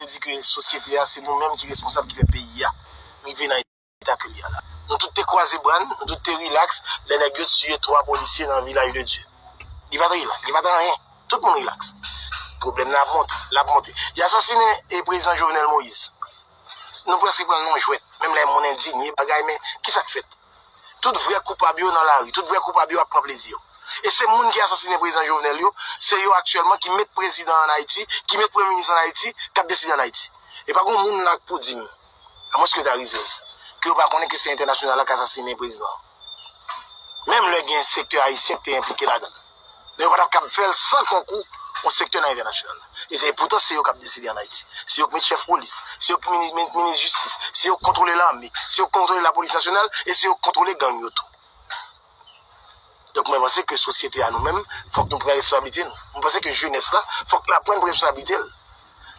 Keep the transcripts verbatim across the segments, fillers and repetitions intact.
di ke sosyete a, se nou menm ki responsab ki fè peyi a rive nan eta ke l ye a la. Nou tout te kwaze bra n, nou tout te rilaks lè nèg yo tiye twa polisye nan Vilaj de Dye. Li pa t rilaks, li pa t anyen. Tout moun rilaks. Pwoblèm nan ap monte, l ap monte. Y asasinen e prezidan Jovenel Moïse. Nou prèske pran l nan jwèt. Menm lè moun endinye, bagay, men ki sa k fèt? Tout vrè koupab yo nan lari. Tout vrè koupab yo ap pran plezi yo. E se moun ki asasinen prezidan Jovenel yo, se yo aktyèlman ki met prezidan ann Ayiti, ki met premye minis ann Ayiti, k ap deside ann Ayiti. E pa gen moun la k pou di m, amwenske ta rizèz, ke yo pa konnen ke se entènasyonal la k asasinen prezidan an. Menm lè gen sektè ayisyen ki te enplike ladan l. Men yo pa t ap kab fè l san konkou yon sektè nan entènasyonal la. E se, epoutan, se yo k ap deside ann Ayiti. Se yo k met chèf polis, se yo k mini- men- minis jistis, se yo k kontwole lame, se yo k kontwole lapolis nasyonal, e se yo k kontwole gang yo tou. Donk, mwen panse ke sosyete a nou menm, fòk nou pran responsablite nou. Mwen panse ke jenès la, fòk l aprann pran responsablite l.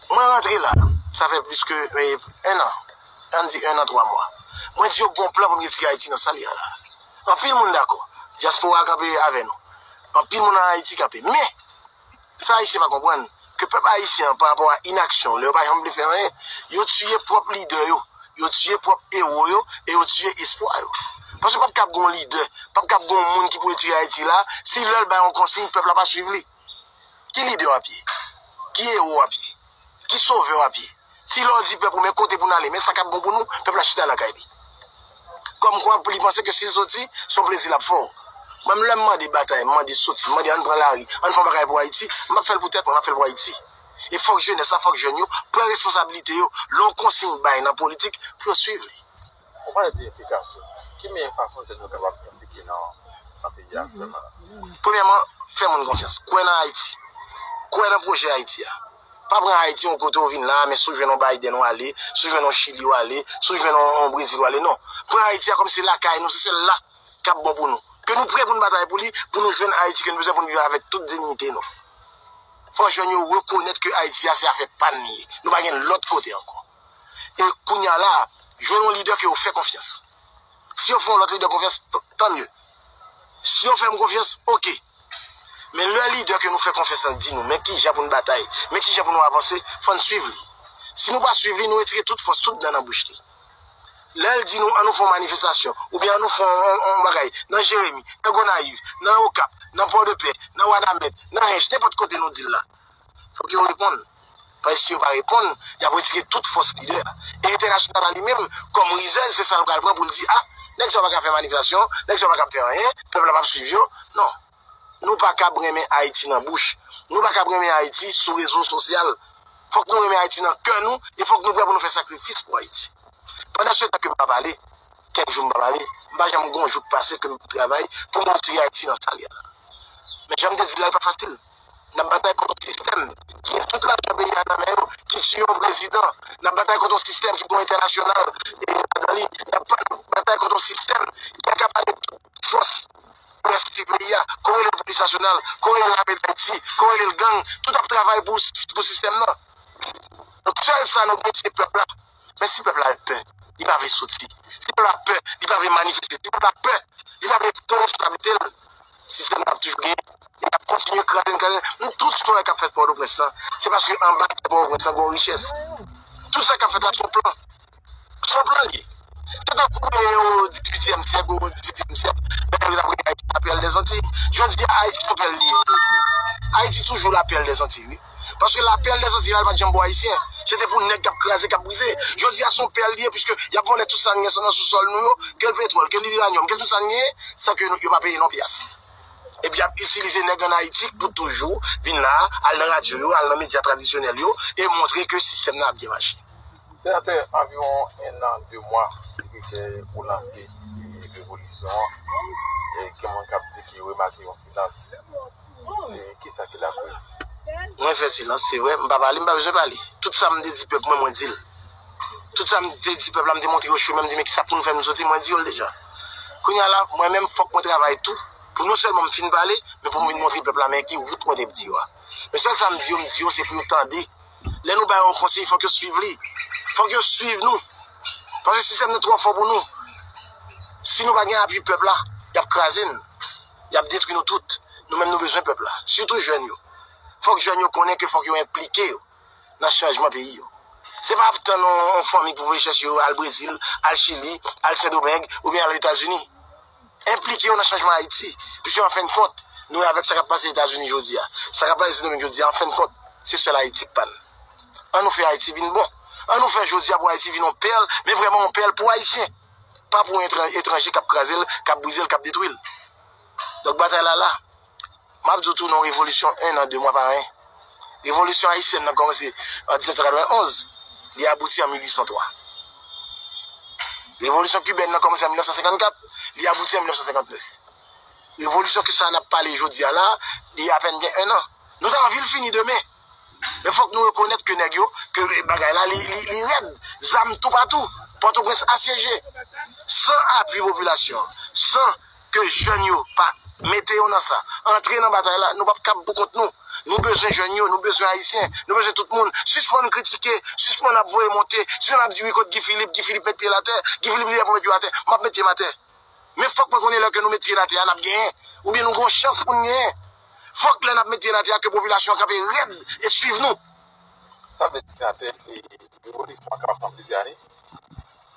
Mwen rantre la, sa fè plis ke, eh, un an. Ann di un an, twa mwa. Mwen di yo gon plan pou n retire Ayiti nan sa l ye a la. Anpil moun dakò. Dyaspora a kanpe avè nou. Anpil moun ann Ayiti kanpe. Men, sa Ayisyen pa konprann, ke pèp ayisyen an, pa rapò a inaksyon, lè yo pa janm vle fè anyen, yo tiye pwòp lidè yo, yo tiye pwòp ewo yo, e yo tiye espwa yo. Paske p ap kab gon lidè, p ap kab gon moun ki pou retire Ayiti la, si lè l bay yon konsiy, pèp la pa swiv li. Ki lidè w ap ye? Ki ewo w ap ye? Ki sovè w ap ye? Si lè w di pèp ou men kote pou n ale, men sa k ap bon pou nou, pèp la chita lakay li. Kòmkwa pou li panse ke si l soti, se yon plezi l ap fè w. Mwen, lè m mande batay, m mande soti, m mande ann pran lari, ann fè yon bagay pou Ayiti, m p ap fè l pou tèt mwen, m ap fè l pou Ayiti. E fòk jenès la, fòk jèn yo pran responsablite yo. Lè yon konsiy bay nan politik, pou yo swiv li. Ou pale de enplikasyon. Ki meyè fason jèn yo kapab enplike nan, nan peyi a aktyèlman la? Premyèman, fè moun konfyans. Kwè nan Ayiti. Kwè nan pwojè Ayiti a. Pa pran Ayiti yon kote ou vin la, men si w jwenn yon Biden ou ale, si w jwenn yon Chili ou ale, si w jwenn yon, yon Brezil ou ale, non. Pran Ayiti a kòm se lakay nou, se sèl la k ap bon pou nou. Ke nou prè pou n batay pou li, pou nou jwenn Ayiti ke nou bezwen pou n viv avèk tout diyite nou. Fò jèn yo rekonèt ke Ayiti a se afè pa n li ye. Nou pa gen lòt kote ankò. E kounye a la, jwenn yon lidè ke yo fè konfyans. Si yo fè yon lòt lidè konfyans, t- tan mye. Si yo fè m konfyans, oke. Men lè lidè ke nou fè konfyans lan di nou, men kijan pou n batay, men kijan pou nou avanse, fò n swiv li. Si nou pa swiv li, nou retire tout fòs, tout dan nan bouch li. Lè l di nou, ann nou fè yon manifestasyon, oubyen ann nou fè yon, yon, yon bagay, nan Jeremi, nan Gonayiv, nan Okap, nan Pòdepè, nan Wanament, nan Hench, nenpòt kote nou di l la. Fòk yo reponn. Paske si yo pa reponn, y ap retire tout fòs lidè a. E entènasyonal la li menm, kòm rizèz, se sa l pral pran pou l di, a, nèg sa yo pa ka fè manifestasyon, nèg sa yo pa ka fè anyen, pèp la p ap swiv yo. Non. Nou pa kab renmen Ayiti nan bouch. Nou pa kab renmen Ayiti sou rezo sosyal. Fòk nou renmen Ayiti nan kè nou, e fòk nou prè pou nou fè sakrifis pou Ayiti. Pandan se tan ke m pa pale, kèk jou m pa pale, m pa janm gon jou k pase ke m pa travay pou m retire Ayiti nan sa l ye a la. Men jan m te di l la, l pa fasil. N ap batay kont yon sistèm ki gen tout lajan peyi a nan men yo, ki tiye yon prezidan. N ap batay kont yon sistèm ki gen yon entènasyonal e ladan li. N ap pa- batay kont yon sistèm ki akapare tout fòs pou ensekirite peyi a. Kon rele l polis nasyonal, kon rele l lame Dayiti, kon rele l gang, tout ap travay pou, pou sistèm nan. Donk, sèl sa nou gen, se pèp la. Men si pèp la pè, li pa vle soti. Si pèp la pè, li pa vle manifeste. Si pèp la pè, li pa vle pran responsablite l, sistèm nan ap toujou genyen. Li ap kontinye kraze n, kraze n. Nou tout chwa k ap fèt Pòtoprens lan, se paske anba tè Pòtoprens lan gen yon richès. Tout sa k ap fèt la, se yon plan. Se yon plan li ye. Se tankou, e, o dizuityèm syèk, o disetyèm syèk, lè yo t ap rele Ayiti la perle des Antilles. Jodi a, Ayiti se yon pèl li ye. Ayiti toujou la perle des Antilles, wi. Paske la perle des Antilles la, li pa t janm pou Ayisyen. Se te pou nèg k ap kraze, k ap brize. Jodi a, se yon pèl li ye, piske y ap vòlè tout sa n gen nan sousòl nou yo, ke l petwòl, ke l iranyòm, ke l tout sa n genyen, san ke nou, yo pa peye non pyas. Epi y ap itilize nèg ann Ayiti pou toujou vin la, al nan radyo yo, al nan medya tradisyonèl yo, e montre ke sistèm nan ap byen mache. Senatè, anviwon en an, de mwa depi ke ou lanse revolisyon an, e gen moun k ap di ki remake yon silans. E kisa ki lakoz? Mwen fè silans, se vre, m pa pale, m pa bezwen pale. Tout sa m te di pèp mwen, mwen di l. Tout sa m te di pèp la, m te montre yo chemen, m di, men kisa pou nou fè nou soti, mwen di yo l deja. Kounye a la, mwen menm, fòk mwen travay tou, pou non sèlman m fin pale, men pou m vin montre pèp la, men ki wout mwen te di yo a. Men sèl sa m di yo, m di yo, se pou yo tande. Lè nou ba yo yon konsèy, fòk yo swiv li. Fòk yo swiv nou. Paske sistèm nan twò fò pou nou. Si nou pa gen apui pèp la, y ap kraze n. Y ap detwi nou tout. Nou menm nou bezwen pèp la. Sitou jèn yo. Fòk jèn yo konnen ke fòk yo enplike yo nan chanjman peyi yo. Se pa ap tann yon, yon fanmi pou voye chèche yo al Brezil, al Chili, al Sendomeng, oubyen al Etazini. Enplike yo nan chanjman Ayiti. Piske an fen de kont, nou wè avèk sa k ap pase Etazini jodi a, sa k ap pase Sendomeng jodi a, an fen de kont, se sèl Ayiti k pa n. An nou fè Ayiti vin bon. An nou fè jodi a pou Ayiti vin yon pèl, men vrèman yon pèl pou Ayisyen. Pa pou yon etran- etranje k ap kraze l, k ap brize l, k ap detwi l. Donk batay la la. M ap di w tou non, revolisyon en an, de mwa pa anyen. Revolisyon ayisyèn nan kòmanse an diznèf san katrevenonz, li abouti an mil uit san twa. Revolisyon kibèn nan kòmanse an mil nèf san senkannkat, li abouti an mil nèf san senkantnèf. Revolisyon ke sa n ap pale jodi a la, li apèn gen en an. Nou ta anvi l fini demen. Men fòk nou rekonèt ke nèg yo, ke bagay la, li, li, li rèd. Zam toupatou. Pòtoprens asyeje. San apui popilasyon, san ke jèn yo pa mete yo nan sa, antre nan batay la, nou p ap kab pou kont nou. Nou bezwen jèn yo, nou bezwen Ayisyen, nou bezwen tout moun. Sispann kritike, sispann ap voye monte, sispann ap di wi kot Guy Philippe, Guy Philippe met pye l atè, Guy Philippe li lè pou met pye atè. M ap met pye m atè. Men fòk mwen konnen lè ke nou met pye n atè a, n ap genyen. Oubyen nou gen yon chans pou n genyen. Fòk lè n ap met pye n atè a, ke popilasyon an kanpe rèd e swiv nou. Sa vle di senatè, e, revolisyon an kapab pran plizyè ane?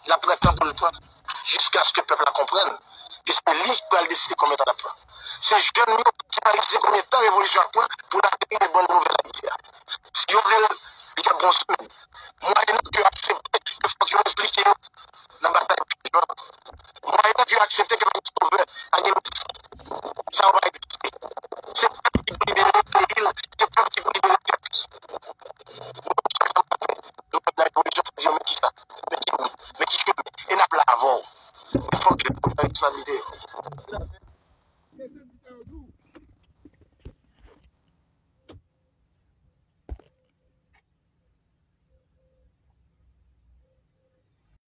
L ap pran tan pou l pran. Jiskaske pèp la konprann ke se li ki pral deside konbyen tan l ap pran. Se jèn yo ki pral deside konbyen tan revolisyon ap pran pou l ateri nan bann nouvèl Ayiti a. Si yo vle l, li ka pran yon semèn. Mwayennan ke yo aksepte ke fòk yo enplike yo nan batay pou chanjman. Mwayennan ke yo aksepte ke pa gen sovè, pa gen mesi. Sa yo pa egziste. Se pèp ki pou libere peyi l, se pèp ki pou libere tèt li. Nou konn chak sa n ap fè. Nou konn nan revolisyon, sa di yo, men ki sa? Men ki wout? Men ki chemen? E n ap la avè w. Men fòk yo pran responsablite yo.